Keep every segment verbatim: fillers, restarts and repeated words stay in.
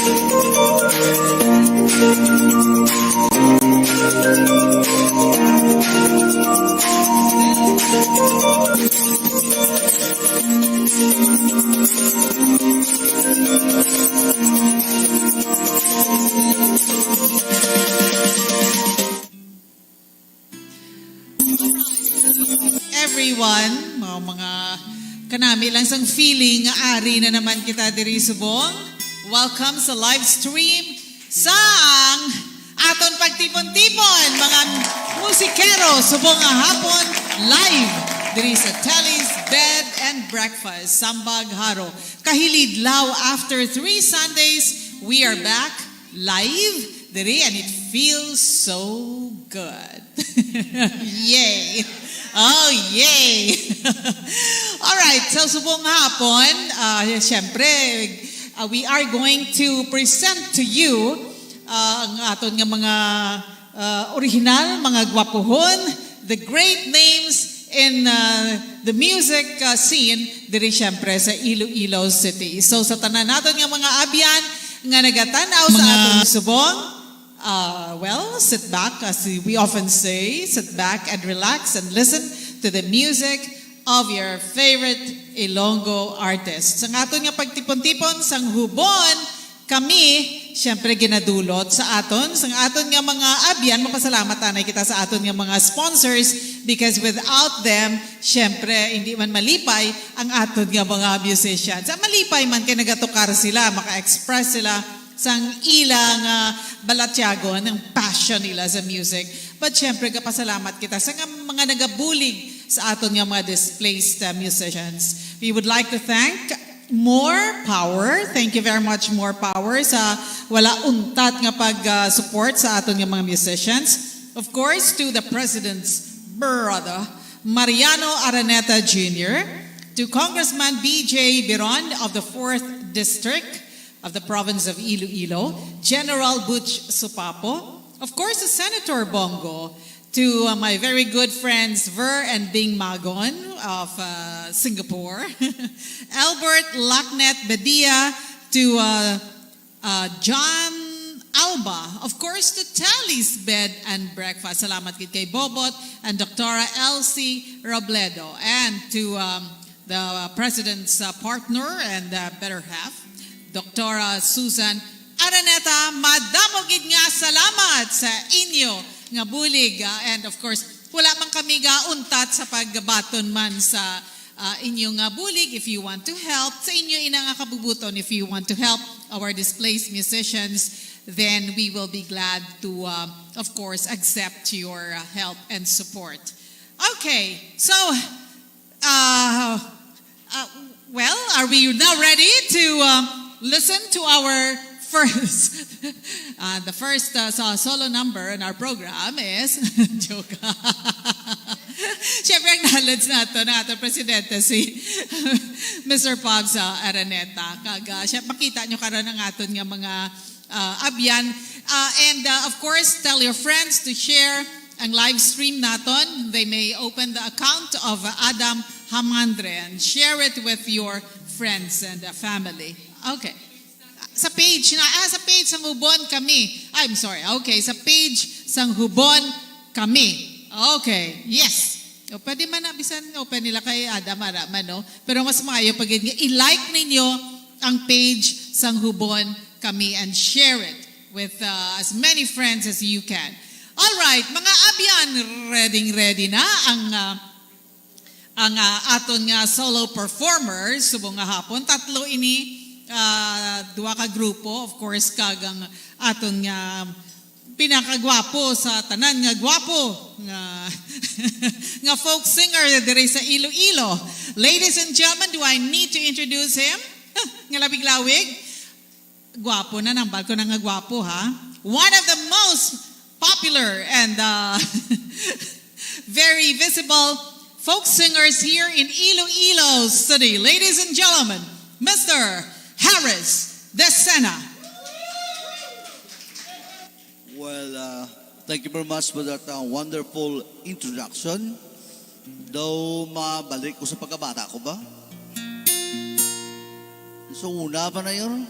Everyone, mga, mga kanami lang sang feeling nga ari na naman kita diri subong. Welcome sa live stream sang aton pagtipon-tipon, mga musikero, subong nga hapon, live diri sa Telly's Bed and Breakfast, Sambag Jaro. Kahilidlaw, after three Sundays, we are back live diri, and it feels so good. Yay! Oh, yay! All right, so subong hapon, ah, siyempre, ah, we are going to present to you, ah, ang aton nga mga, ah, original, mga gwapuhon, the great names in, ah, the music, ah, scene diri siyempre sa Iloilo City. So sa tanan naton nga mga abyan nga nagatan-aw sa Mga aton subong, uh, well, sit back, as we often say, sit back and relax and listen to the music of your favorite Ilonggo artists. Sa aton nga pagtipon-tipon sang hubon, kami, siyempre, ginadulot sa aton, sa aton nga mga abyan, mapasalamat anay kita sa aton nga mga sponsors, because without them, siyempre, hindi man malipay ang aton nga mga musicians. Ang malipay man kay nagatukar sila, maka-express sila sang ila nga balatyagon, ang passion nila sa music. But siyempre, kapasalamat kita sa nga mga nagabulig sa aton nga mga displaced, uh, musicians. We would like to thank More Power. Thank you very much, More Power, sa wala untat nga pag, uh, support sa aton nga mga musicians. Of course, to the President's brother, Mariano Araneta Junior, to Congressman B J Biron of the fourth District of the Province of Iloilo, General Butch Supapo, of course, to Senator Bongo, to, uh, my very good friends Ver and Bing Magon of, uh, Singapore, Albert Laknet Bedia, to, uh, uh, John Alba, of course, to Telly's Bed and Breakfast. Salamat gid kay Bobot and Doktora Elsie Robledo, and to, um, the President's, uh, partner and, uh, better half, Doktora Susan Araneta. Madamo gid nga salamat sa inyo nga bulig, uh, and of course, wala man kami gauntat sa pagbaton man sa, uh, inyo nga bulig. If you want to help, sa inyo ina nga kabubuton, if you want to help our displaced musicians, then we will be glad to, uh, of course, accept your, uh, help and support. Okay, so, uh, uh, well, are we now ready to, uh, listen to our first, uh, the first, uh, so-, solo number in our program is, joke. Siyempre, acknowledge nato na ato presidente si Mister Pops, uh, Araneta. Kag, uh, siya, makita nyo karon ang aton nga mga, uh, abyan. Uh, and, uh, of course, tell your friends to share ang live stream naton. They may open the account of Adam Hamandre and share it with your friends and, uh, family. Okay. Sa page na, ah, sa page sang Hubon Kami. I'm sorry. Okay, sa page sang Hubon Kami. Okay, yes. O, pwede man na, bisan open nila kay Adam, ara man, no? Pero mas maayo pa gid nga i-like ninyo ang page sang Hubon Kami and share it with, uh, as many friends as you can. All right, mga abyan, ready, ready na ang, uh, ang, uh, aton nga solo performers subong nga hapon. Tatlo ini, uh, duha ka grupo, of course, kag ang aton nga pinakagwapo sa tanan nga gwapo nga, nga folk singer diri sa Iloilo. Ladies and gentlemen, do I need to introduce him? Nga labig-lawig. Gwapo na, nambal ko na nga gwapo, ha? One of the most popular and, uh, very visible folk singers here in Iloilo City. Ladies and gentlemen, Mister Harris Decena. Well, uh, thank you very much for that, uh, wonderful introduction. Daw mabalik ko sa pagkabata ko ba? So, una pa na yun.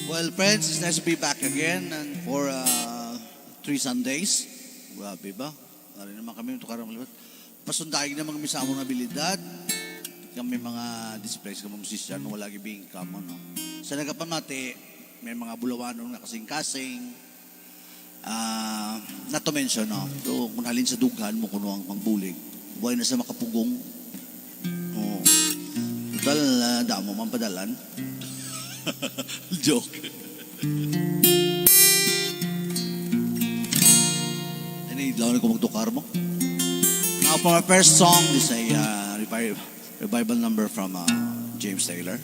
Well, friends, it's nice to be back again and for uh, three Sundays. Grabe ba? Nari naman kami, ito karang maliwat. Pasundayag na mga misamo ng abilidad. Kami mga displaced kami musician, wala gid income, no? Sa nagapamati, may mga bulawanon nga kasing-kasing. Ah, not to mention, no? So, kung halin sa dughan mo kuno ang pangbulig, why na sa makapugong? Oh. Total, ah, damo man padalan. Joke. Ini, idlaw na ko magtukar mo. Now, for our first song, this is a uh, revi- revival number from uh, James Taylor.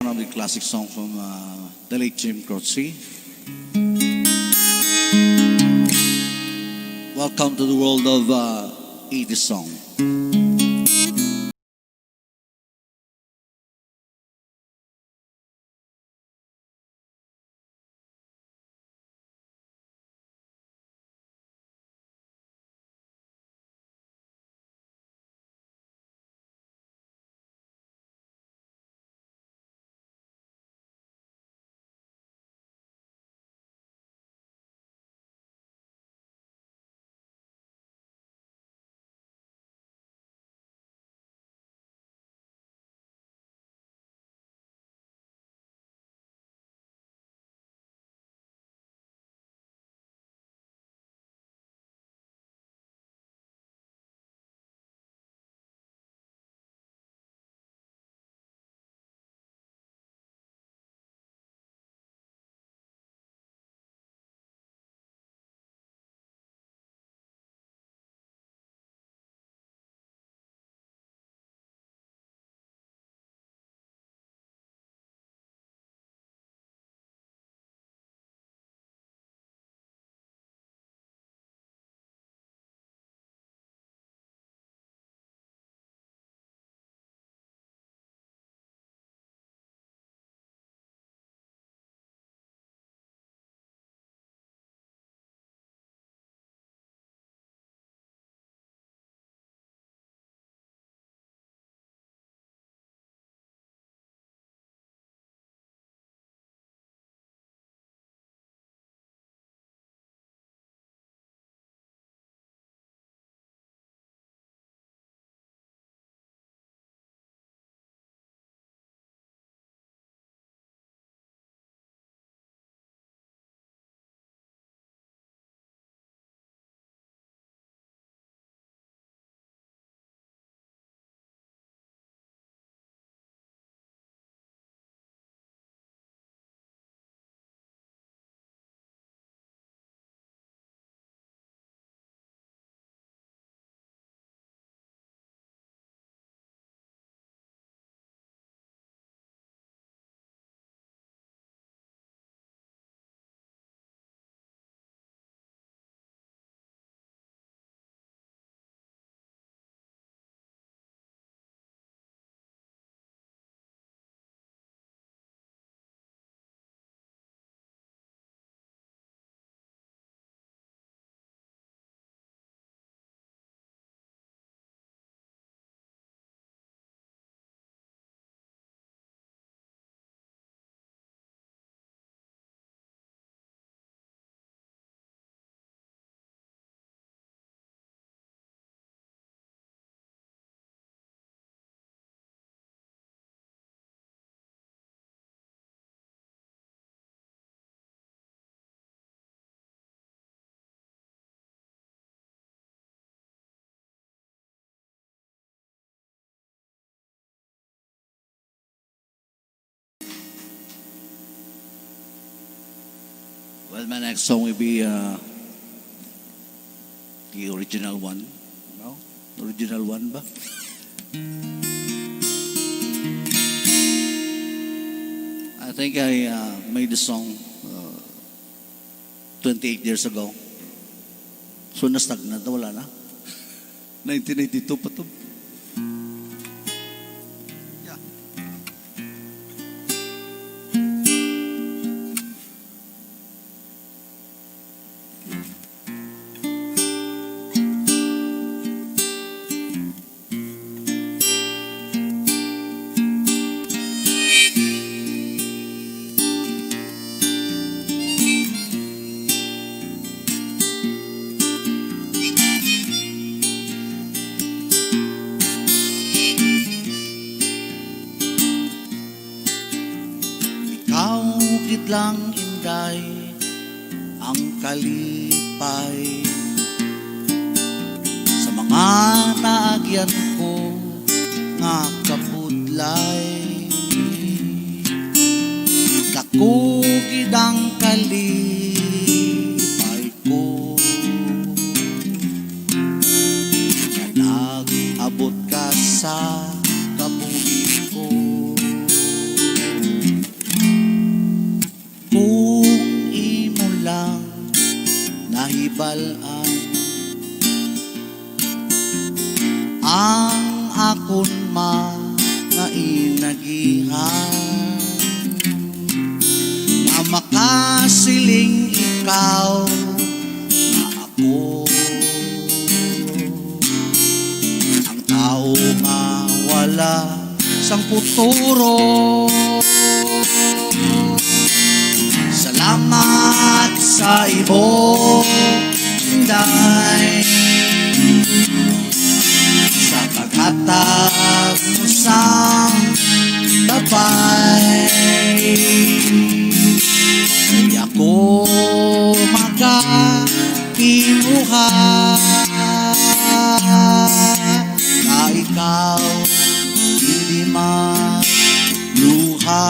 One of the classic songs from uh, the late Jim Croce. Welcome to the world of uh, eighties song. Well, my next song will be uh, the original one. No? Original one ba? I think I uh, made the song uh, twenty-eight years ago. So, na-stagnant na, wala na. nineteen eighty-two pa to. Yeah. Ikaw gid lang, Inday, ang kalipay sa mga naagyan ko nga kabudlay. Ikaw gid ang kalipay ko nga nag-abot ka sa kabuhi ko. Kung imo lang nahibal-an ang akon mga inagihan, nga makasiling ikaw nga ako ang tawo nga wala sang futuro. Salamat sa imo, Inday, sa paghatag mo sang gabay. Kay ako magatinguha nga ikaw hindi maluha.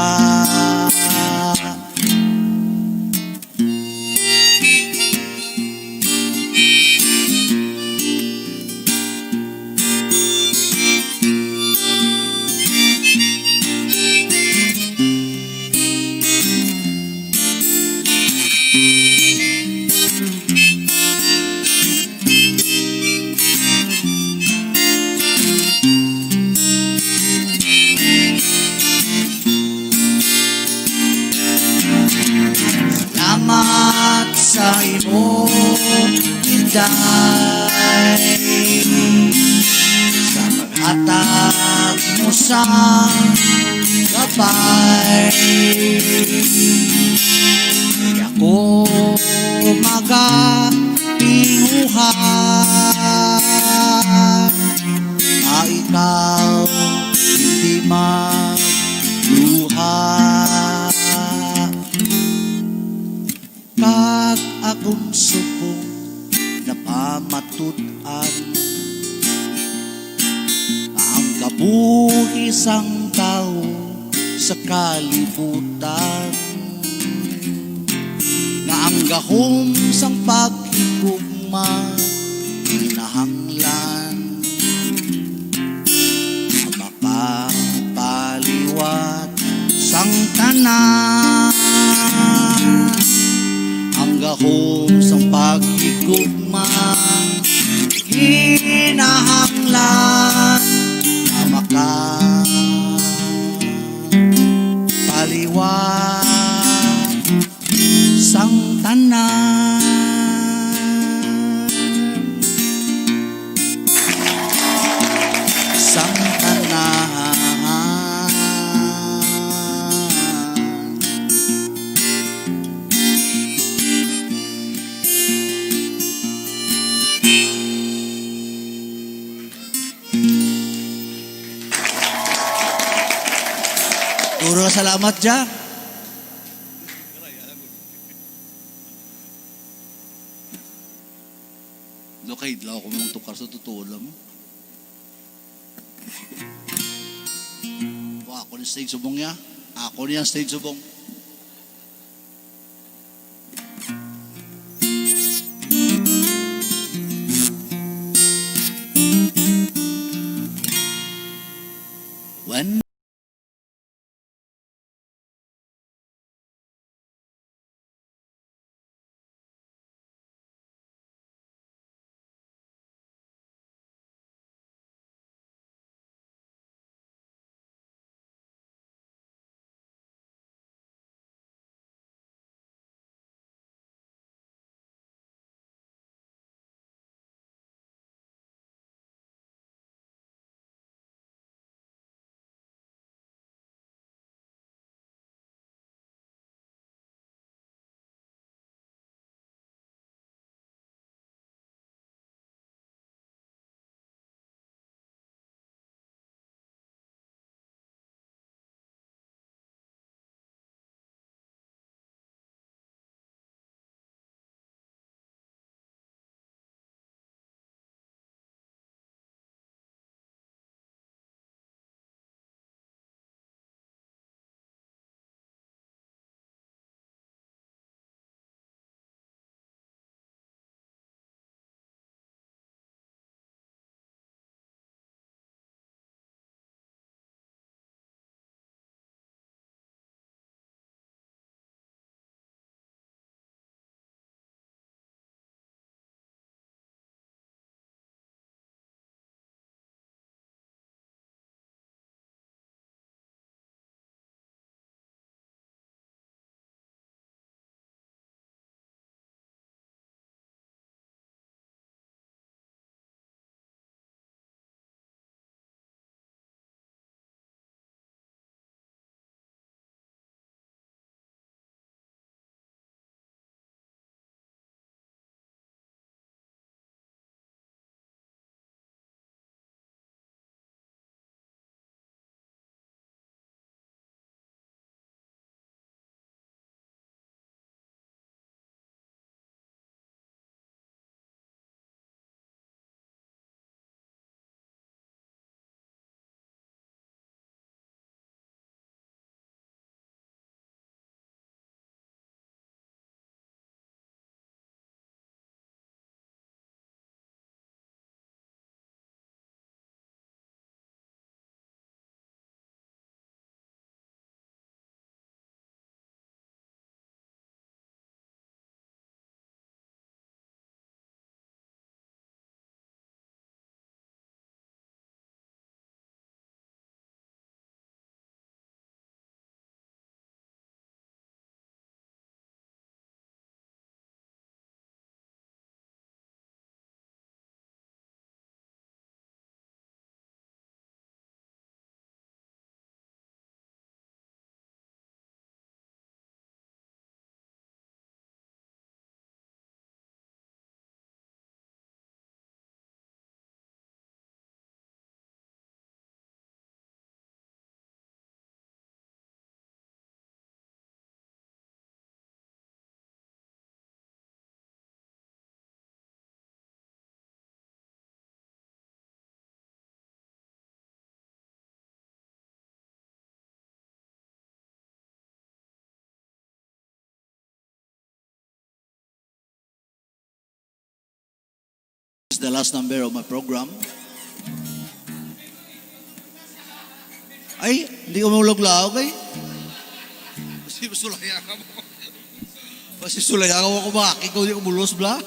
Salamat sa imo, Inday, sa paghatag mo sa gabay. Di ako magatinguha nga ikaw hindi magluha. Kag akon subong napamatud-an ang kabuhi sang tawo sa kalibutan, nga ang gahom sang paghigugma kinahanglan mapapaliwat sang tanan. Ang gahom sang paghigugma kinahanglan nga makapaliwat sang tanan. Sang tanan. Duro nga salamat, Ja. No, kahidlaw ako mong tukar sa totoo lang. O, ako ni stage subong niya. Ako niya stage subong. The last number of my program. Ay, hindi ko maulog-laog ay. Kasi sulayan ka mo. Kasi sulayan ka mo, kumaki ko, di ko bulos, bla.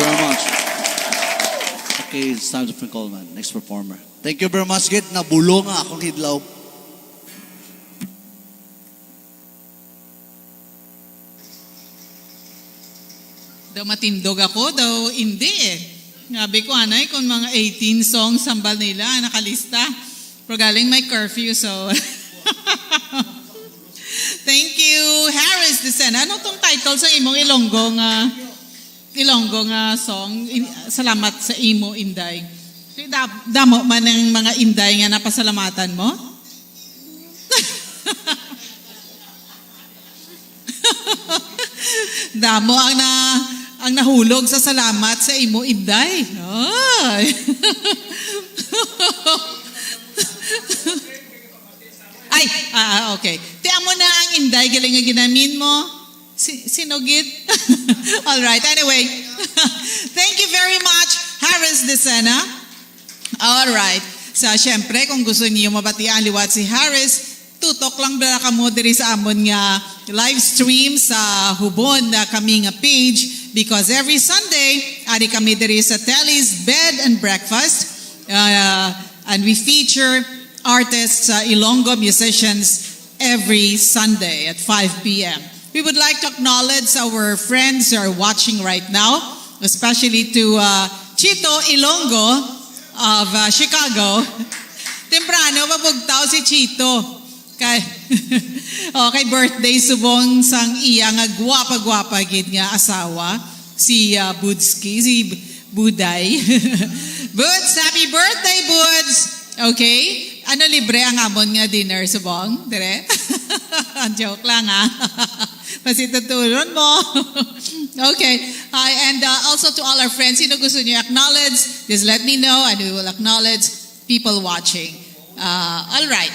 Thank you very much. Okay, it's time to call man. Next performer. Thank you very much, Git. Nabulong nga akong hidlaw. Daw matindog ako, daw hindi eh. Sabi ko, anay, kung mga eighteen songs sambal nila, nakalista. Pero galing may curfew, so. Thank you, Harris Dicena. Ano tong title sa imong Ilonggo nga, Ilonggo nga song? In-, salamat sa imo, Inday. Kay dam-, damo man ang mga Inday nga napasalamatan mo? Damo ang na, ang nahulog sa salamat sa imo, Inday. Ay. Ay, ah, ah, okay. Ti amo na ang Inday, galing nga ginamin mo. Si, sinugit. All right. Anyway, thank you very much, Harris Dicena. All right. So, syempre, kung gusto niyo mabatian liwat si Harris, tutok lang bala kamo diri sa amon nga live stream sa Hubon na kami nga page, because every Sunday, ari kami diri sa Telly's Bed and Breakfast. Uh, and we feature artists, uh, Ilonggo musicians, every Sunday at five p.m. We would like to acknowledge our friends who are watching right now, especially to, uh, Chito Ilonggo of, uh, Chicago. Temprano, mabugtaw si Chito. Kay, oh, kay birthday subong sang iya nga gwapa-gwapa gid nga asawa, si, uh, Budski, si Buday. Buds, happy birthday, Buds! Okay? Ano, libre ang amon nga dinner subong? Dire? Joke lang, ha? Masitutulon mo. Okay. Hi, and, uh, also to all our friends, sino gusto niyo acknowledge, just let me know and we will acknowledge people watching. Uh, all right.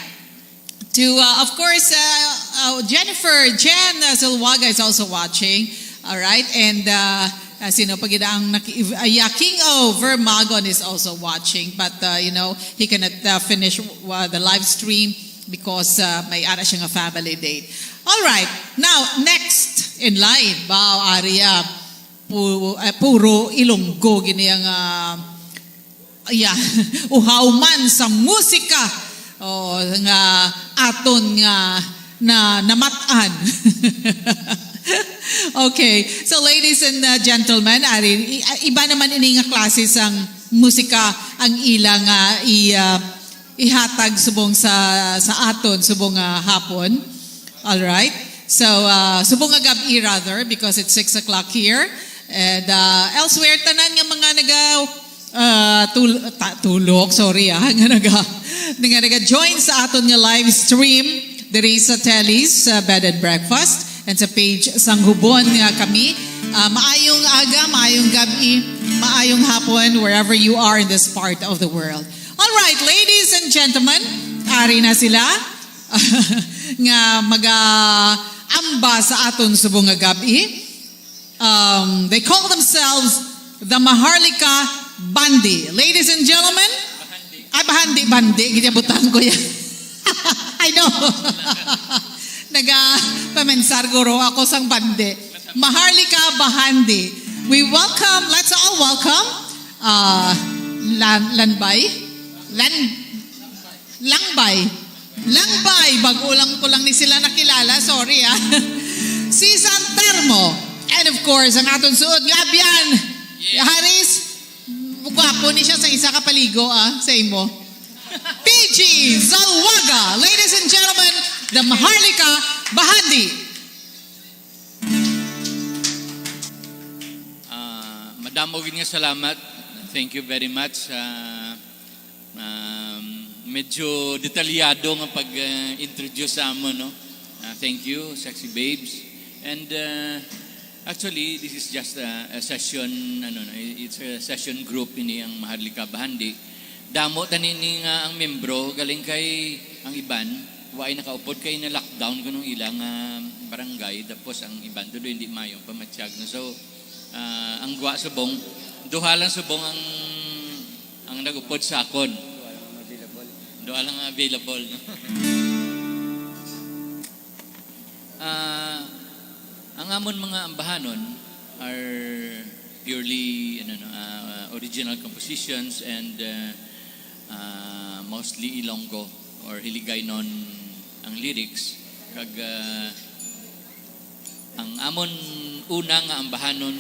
To, uh, of course, uh, uh, Jennifer, Jen, uh, Zuluaga is also watching. All right. And, uh, uh, sino pa gid ang naki-, uh, yeah, King O Vermagon is also watching, but, uh, you know, he cannot, uh, finish, uh, the live stream because, uh, may ara siya nga family date. All right. Now, next in line, wow, Aria, pu-, uh, puro Ilonggo gini ang, uh, yeah, uhaw man sa musika, oh, nga aton nga na namat-an. Okay. So, ladies and, uh, gentlemen, ari, i-, iba naman ini nga klase sang musika ang ila nga i-, uh, ihatag subong sa, sa aton subong nga hapon. All right. So, uh, subong nga gab-i rather, because it's six o'clock here. And, uh, elsewhere, tanan nga mga naga, uh, tul-, ta-, tulok, sorry, ah, nga naga, nga naga-join sa aton nga live stream diri sa Telly's, uh, Bed and Breakfast, and sa page sang Hubon nga kami. Uh, maayong aga, maayong gab-i, maayong hapon, wherever you are in this part of the world. All right, ladies and gentlemen, ari na sila nga mag-aamba sa aton subong nga gab-i. Um, they call themselves the Maharlika Bandi. Ladies and gentlemen, ay, bahandi, bandi, ginabutang ko yan. I know. Naga pamensar guro ako sang bandi. Maharlika Bahandi. We welcome, let's all welcome, uh, Lan-, Lanbay? Lan-, Langbay. Langbay. Bago lang ko lang ni sila nakilala. Sorry, ah. Si San Telmo. And of course, ang aton suod nga abyan. Yes. Haris, gwapo ni siya sa isa ka paligo, ah, sa imo. P G Zuluaga. Ladies and gentlemen, the Maharlika Bahandi. Ah, madamo gid nga salamat. Thank you very much. Ah, um, medyo detalyado nga pag, ah, introduce sa amon, no? Ah, thank you, Sexy Babes. And, ah, actually, this is just a, a session, ano, no, it's a session group ini ang Maharlika Bahandi. Damo tani ni nga ang membro, galing kay ang iban, waay nakaupod kay na-lockdown kuno ang ilang, ah, barangay, tapos ang iban tuloy hindi mayo pamatyag, no? So, ah, ang gwa subong, duha lang subong ang, ang nag-upod sa akon. Duha lang available, no? Ah, ang amon mga ambahanon are purely, ano, no, ah, original compositions and, ah, ah, mostly Ilonggo or Hiligaynon ang lyrics. Kag, ah, ang amon una nga ambahanon,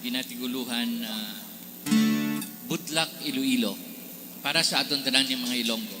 ginatiguluhan, ah, Butlak Iloilo, para sa aton tanan nga mga Ilonggo.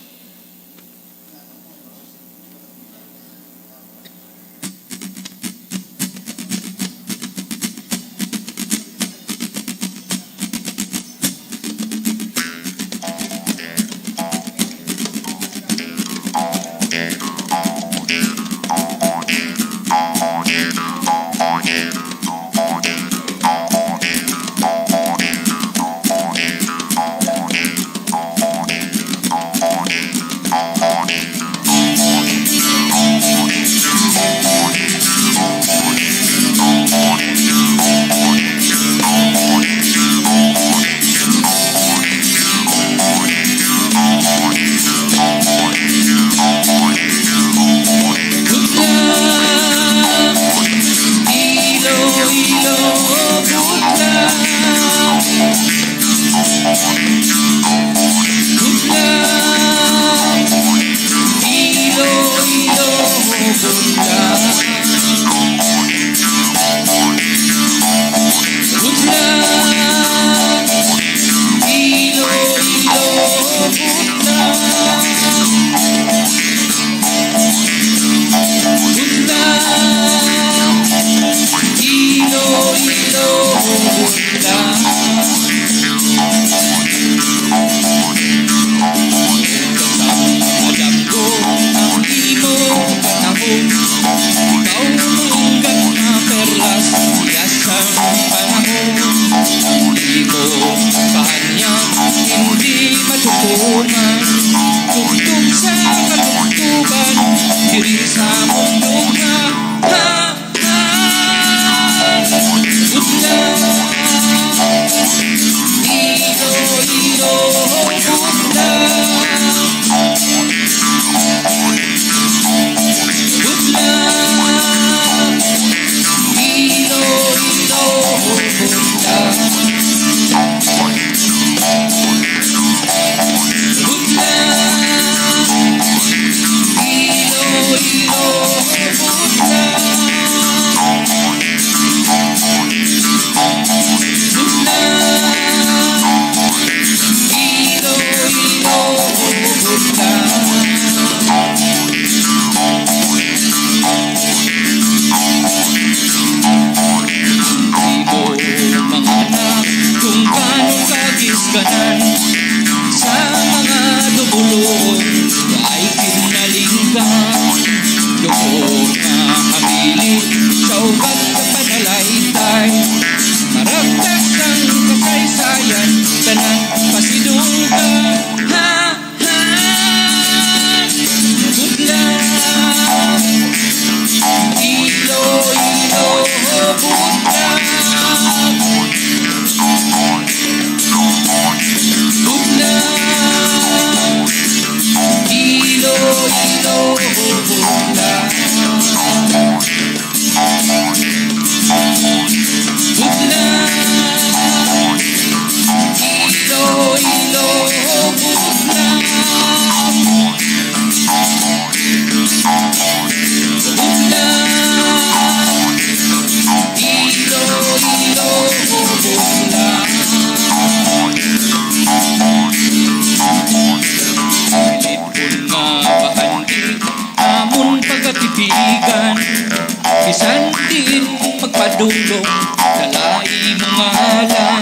Tulong, dala imo ngalan,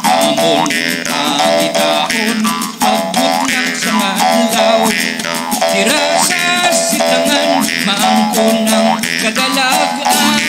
amon pangitaon, pagbutnag sa adlaw. Dira sa sitangan, maangkon ang kadalag-an.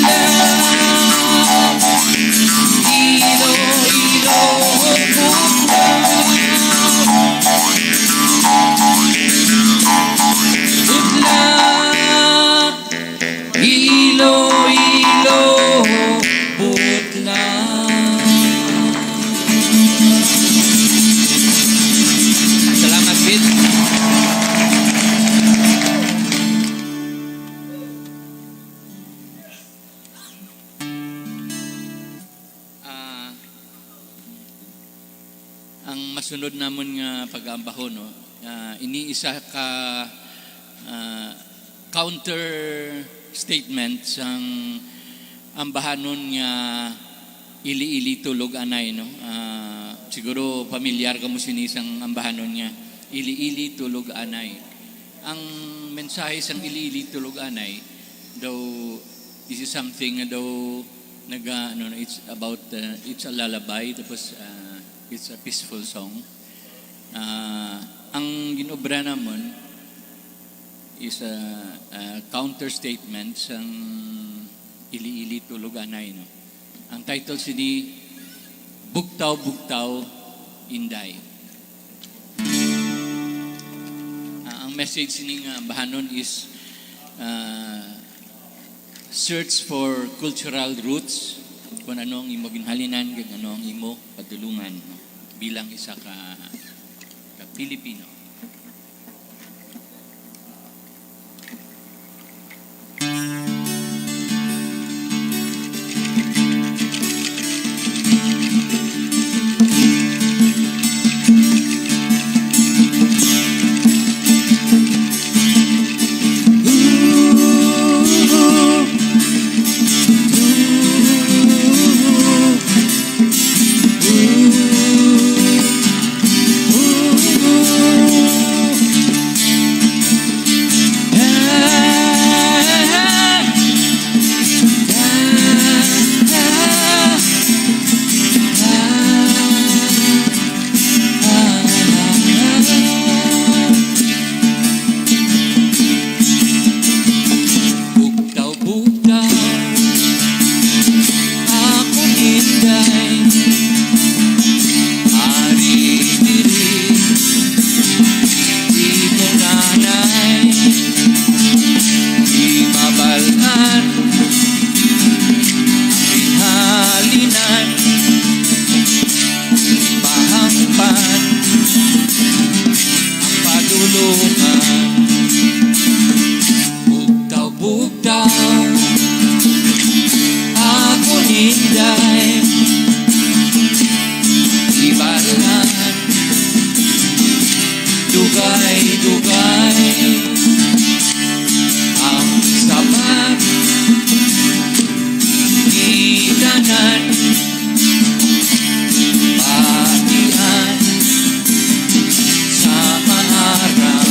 Butnag, Iloilo, butnag. Iloilo, butnag. Salamat, Pete. Ah, ang masunod namon nga pag-aambahon, no? Ah, ini isa ka, ah, counter statement sang ambahanon nga Ili-ili tulog anay, no? Ah, siguro pamilyar kamo sini sang ambahanon nga Ili-ili tulog anay. Ang mensahe sang Ili-ili tulog anay, though this is something nga daw naga-, ano, it's about, uh, it's a lullaby, tapos, uh, it's a peaceful song. Ah, ang ginobra namon is a, a counter statement sang Ili-ili tulog anay, no? Ang title sini, Bugtaw, Bugtaw, Inday. Ah, ang message sini nga ambahanon is, ah, search for cultural roots, kung ano ang imo ginhalinan kag ano ang imo padulongan, no, bilang isa ka, ka Pilipino. Bugtaw-bugtaw, akon inday, ari diri, di ko nanay, di mabal-an, ginhalinan, pahangpan, ang padulongan. Bugtaw-bugtaw, akon inday, ibalan, dugay-dugay, ang sabat, itanan, batian sa maaram.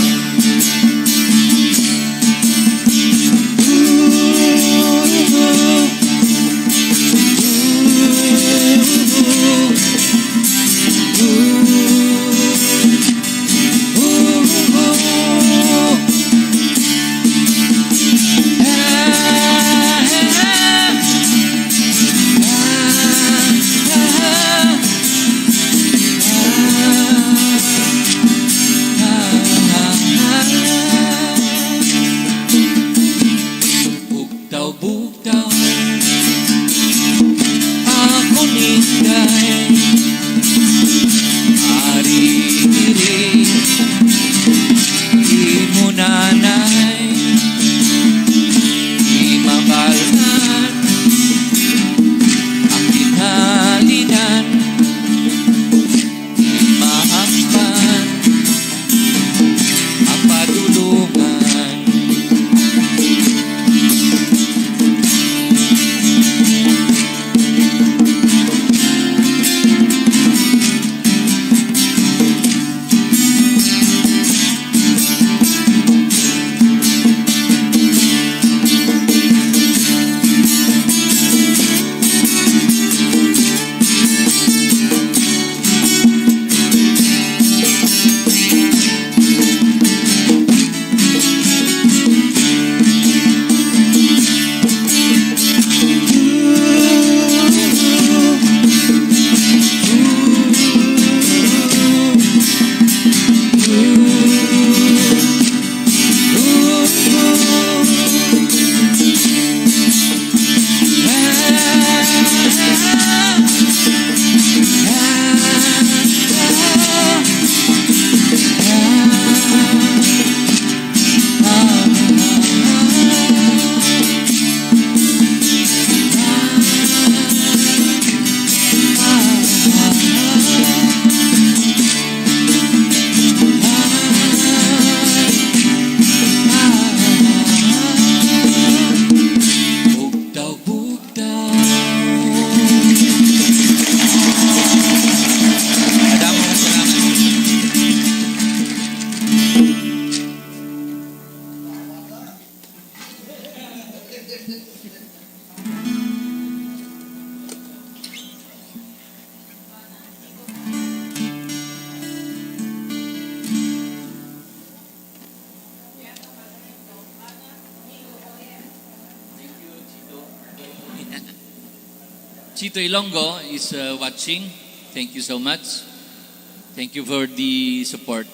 Chito Ilonggo is uh, watching. Thank you so much. Thank you for the support.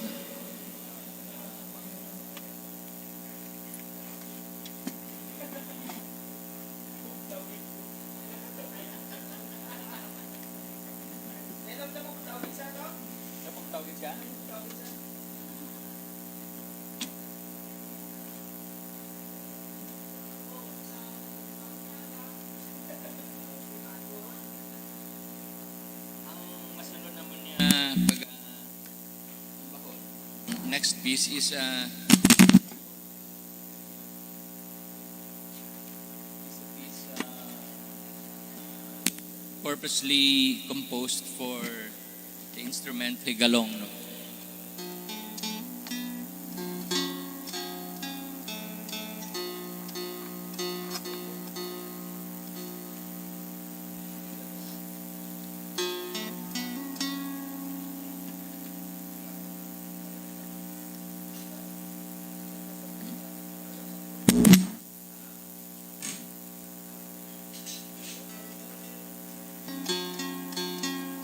Ang masunod naman niya, ah, pag, ah, ang bahon. Next piece is, ah, is a piece, ah, purposely composed for the instrument higalong, no?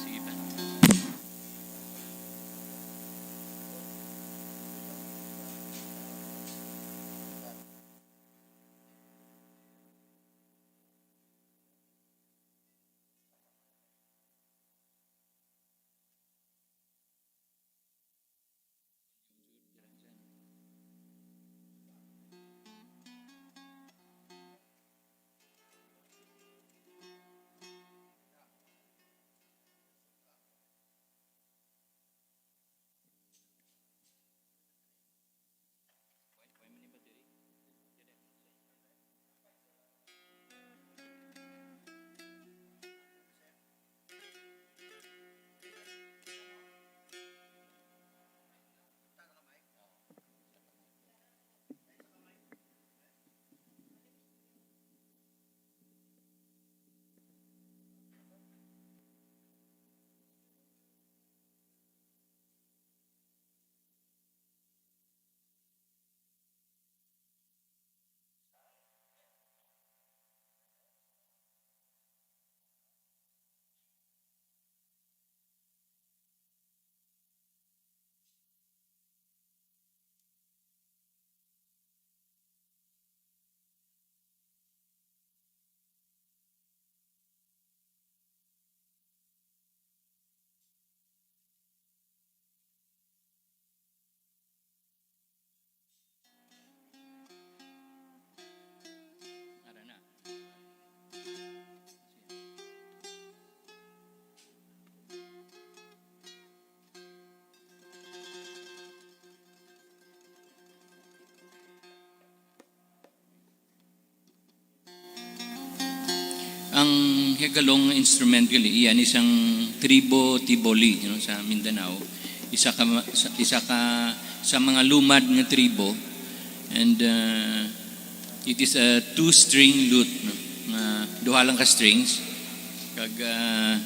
Sige pa. Ara na. Ang higalong instrument gali, iya ni sang tribo Tiboli, you know, sa Mindanao. Isa ka ma-, sa, isa ka sa mga lumad nga tribo. And, uh, it is a two-string lute, no? Nga duha lang ka strings. Kag, uh,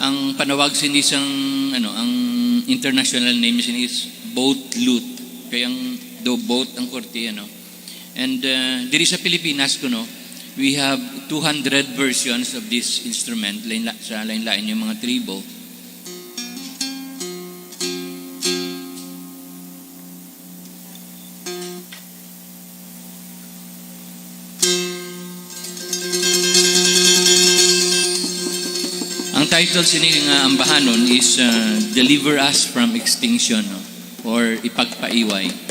ang panawag sini sang, ano, ang international name sini is boat lute. Kay ang daw boat ang korte, ano. And, uh, diri sa Pilipinas kuno, we have two hundred versions of this instrument, lain-, sa lain-lain nga mga tribo. Ang title sini nga ambahanon is, uh, Deliver Us from Extinction, no? Or Ipagpaiway.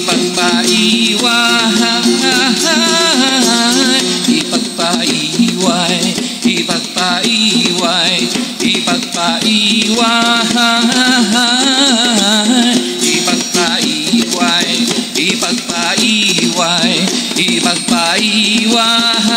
Ipagpaiway, ipagpaiway, ipagpaiway, ipagpaiway, ipagpaiway, ipagpaiway, ipagpaiway.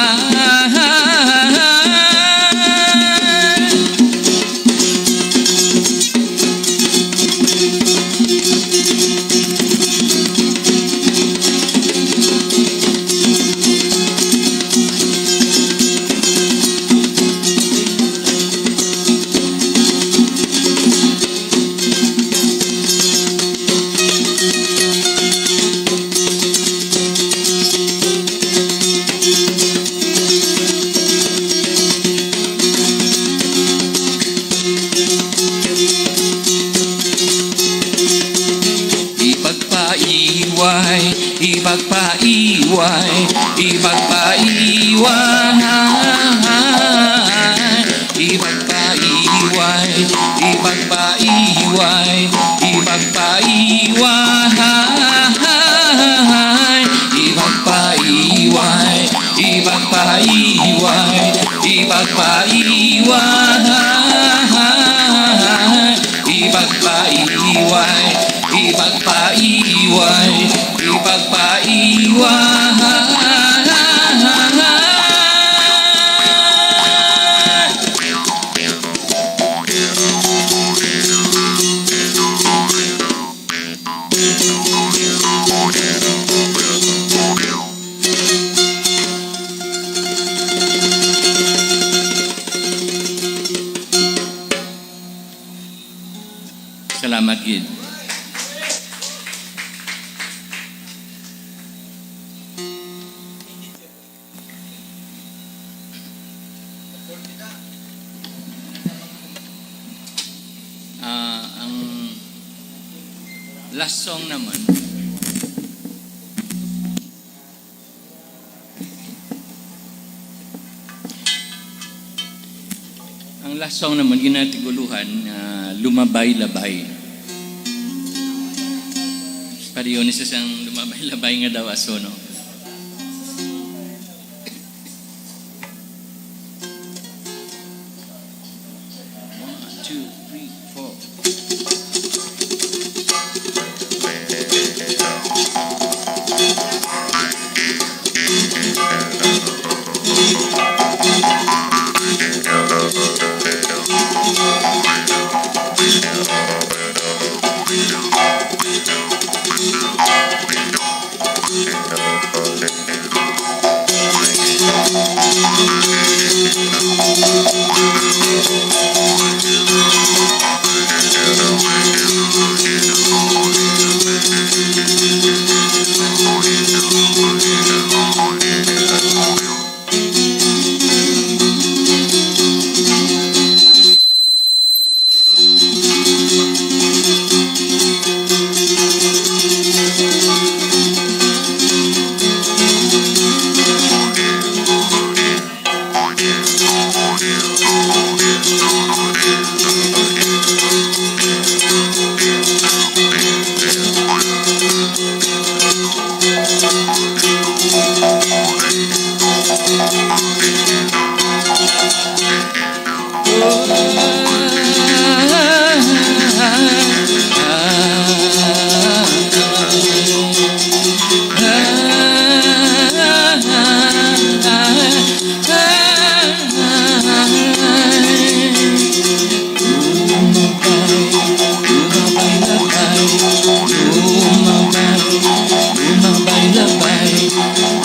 Ipagpaiway, ipagpaiway, ipagpaiway, ipagpaiway, ipagpaiway, ipagpaiway, ipagpaiway, ipagpaiway, ipagpaiway, ipagpaiway, ipagpaiway. Salamat gid. Ah, ang last song naman, ang last song naman, ginatiguluhan nga Lumabay-labay. Pareho ni sa sang lumabay-labay nga daw aso, no? One, two, three, four.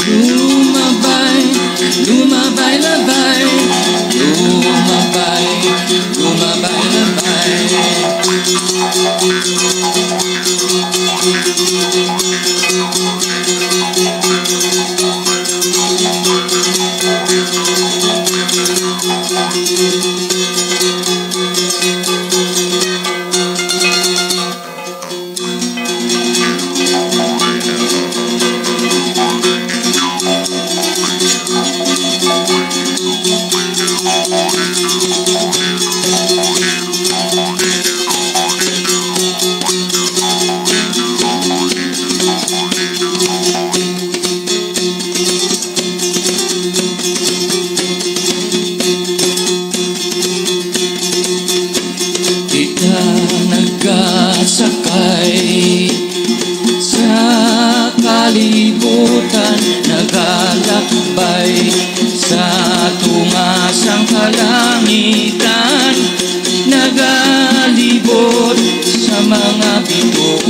Lumabay, lumabay, lumabay, labay. Lumabay, lumabay, labay. Lumabay, lumabay, labay. Nagkasakay sa kalibutan, nagalakbay sa tunga sang kalangitan, nagalibot sa mga bituon.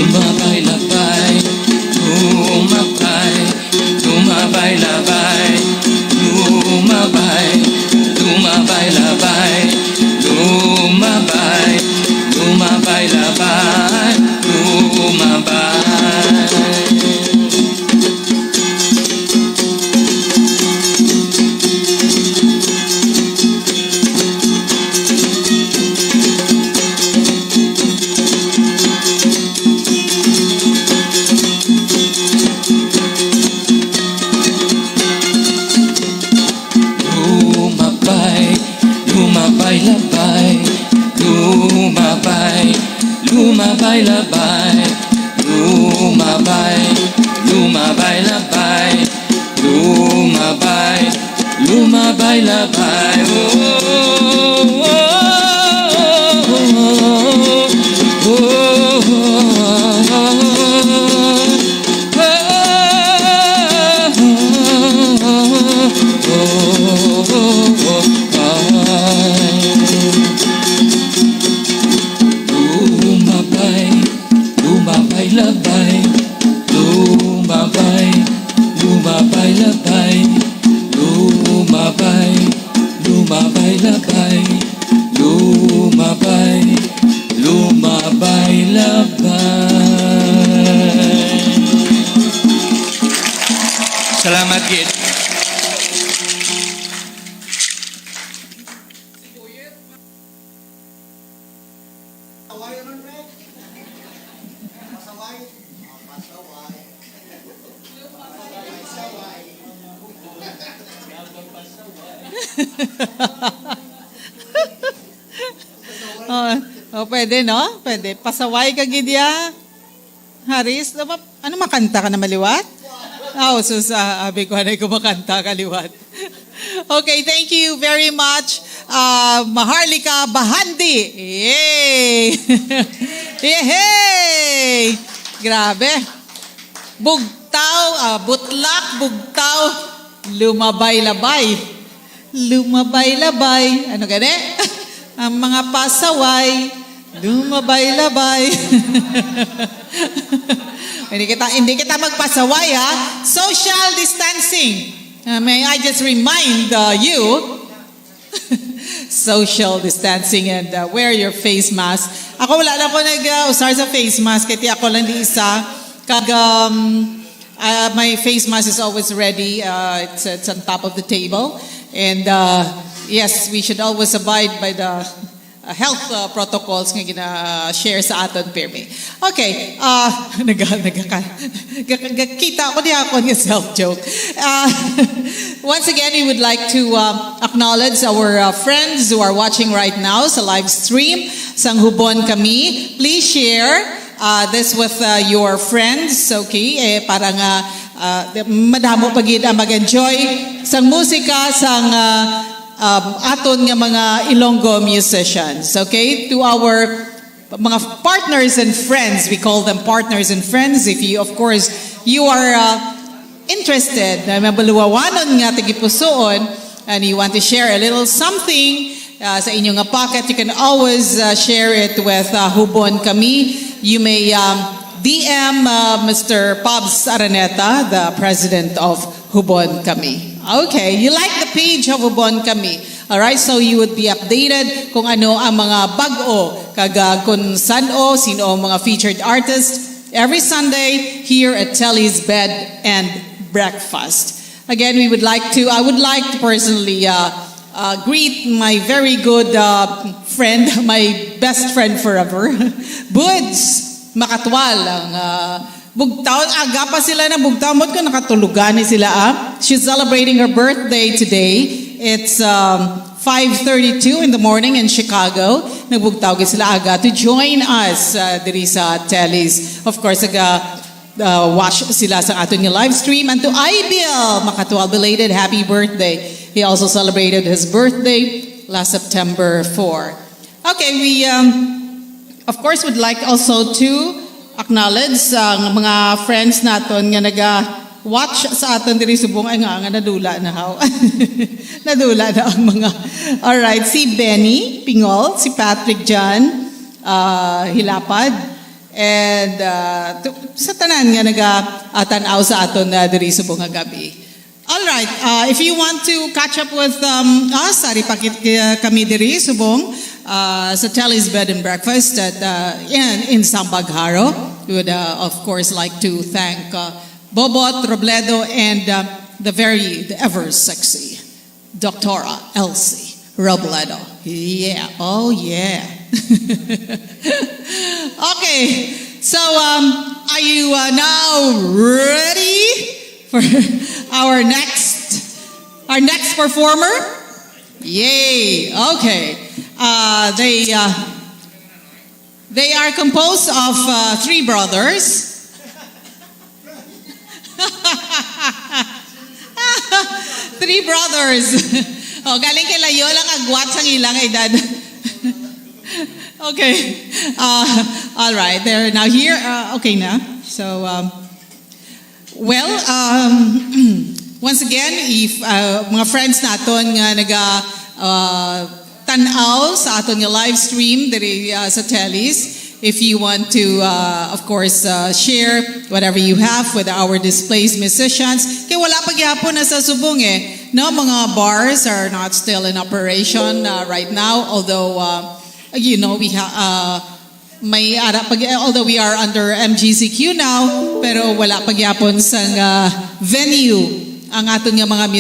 Lumabay-labay, lumabay, lumabay-labay, lumabay, lumabay-labay, lumabay, lumabay-labay, lumabay. Lumabay, lumabay-labay, lumabay, lumabay-labay, lumabay, lumabay-labay, lumabay, lumabay-labay. Oh, oh, oh, oh, oh, oh, oh. Lumabay, lumabay-labay, lumabay, lumabay-labay, lumabay, lumabay-labay, lumabay, lumabay-labay. Salamat gid. Oh, oh, pwede, no? Pwede. Pasaway ka gid ya. Haris, ano, ano, makanta ka na maliwat? Oh, sus, ah, abi ko, anay ko makanta ka liwat. Okay, thank you very much, uh, Maharlika Bahandi. Yay! Yehey! Grabe. Bugtaw, ah, butlak, bugtaw, lumabay-labay. Lumabay-labay. Ano gani? Ang mga pasaway, lumabay-labay. Hindi kita, hindi kita magpasaway, ha? Social distancing. Uh, may I just remind, uh, you, social distancing and, uh, wear your face mask. Ako, wala lang ko nag, uh, usar sa face mask, kaya ako lang di isa. Kag, um, uh, my face mask is always ready. Uh, it's, it's on top of the table. And, uh, yes, we should always abide by the, uh, health, uh, protocols nga gina-share sa aton, pirmi. Okay, uh, naga-, naga-, gak-, gakita ko niya ako nga self-joke. Uh, once again, we would like to, um, acknowledge our, uh, friends who are watching right now sa live stream. Sang Hubon Kami, please share, uh, this with, uh, your friends, okay? Eh, para nga, uh, madamo pa gid ang mag-enjoy sang musika sang, uh, um, aton nga mga Ilonggo musicians, okay? To our mga partners and friends, we call them partners and friends. If you, of course, you are, uh, interested, na mabaluwawanon nga tagipusoon, and you want to share a little something, uh, sa inyo nga pocket, you can always, uh, share it with, uh, Hubon Kami. You may, um, D M, uh, Mister Pabs Araneta, the president of Hubon Kami. Okay, you like the page of Hubon Kami. All right, so you would be updated kung ano ang mga bag-o, kag, uh, kung san-o, sino ang mga featured artists. Every Sunday here at Telly's Bed and Breakfast. Again, we would like to, I would like to personally, uh, uh, greet my very good, uh, friend, my best friend forever, Buds Makatwal, ang, uh, Bugtaw, aga pa sila na bugtaw. Ambot ko nakatulog gani sila, ah. She's celebrating her birthday today. It's um, five thirty-two in the morning in Chicago. Nagbugtaw gid sila aga to join us uh, diri sa Telly's. Of course, aga uh, watch sila sa aton nga live stream. And to Ibil Makatual, belated happy birthday. He also celebrated his birthday last September four. Okay, we um, of course would like also to acknowledge sa mga friends naton nga naga watch sa aton diri subong. Ay nga, nga nadula na haw. Nadula na ang mga. All right, si Benny Pingol, si Patrick John uh, Hilapad, and uh, to, sa tanan nga naga uh, tan-aw sa aton uh, diri subong nga gabi. All right, uh, if you want to catch up with um, us, ari pa kit uh, kami diri subong uh, sa Telly's Bed and Breakfast at uh, in, in Sambagharo. We would uh, of course like to thank uh, Bobot Robledo and uh, the very, the ever sexy Doctora Elsie Robledo. Yeah, oh yeah. Okay, so um, are you uh, now ready for our next our next performer? Yay! Okay, uh, they uh, they are composed of uh, three brothers. Three brothers. Oh, galing kay layo lang agwat sang ilang edad. Okay. Uh, all right. They're now here. Uh, okay na. So, um, well, um, once again, if uh, mga friends naton nga naga uh, tan-aw sa aton nga live stream diri uh, sa Telly's, if you want to, uh, of course, uh, share whatever you have with our displaced musicians, kay wala pa gyapon na sa subong eh. No, mga bars are not still in operation uh, right now, although, uh, you know, we ha uh, may ara pag although we are under M G C Q now, pero wala pa gyapon sang uh, venue ang aton nga mga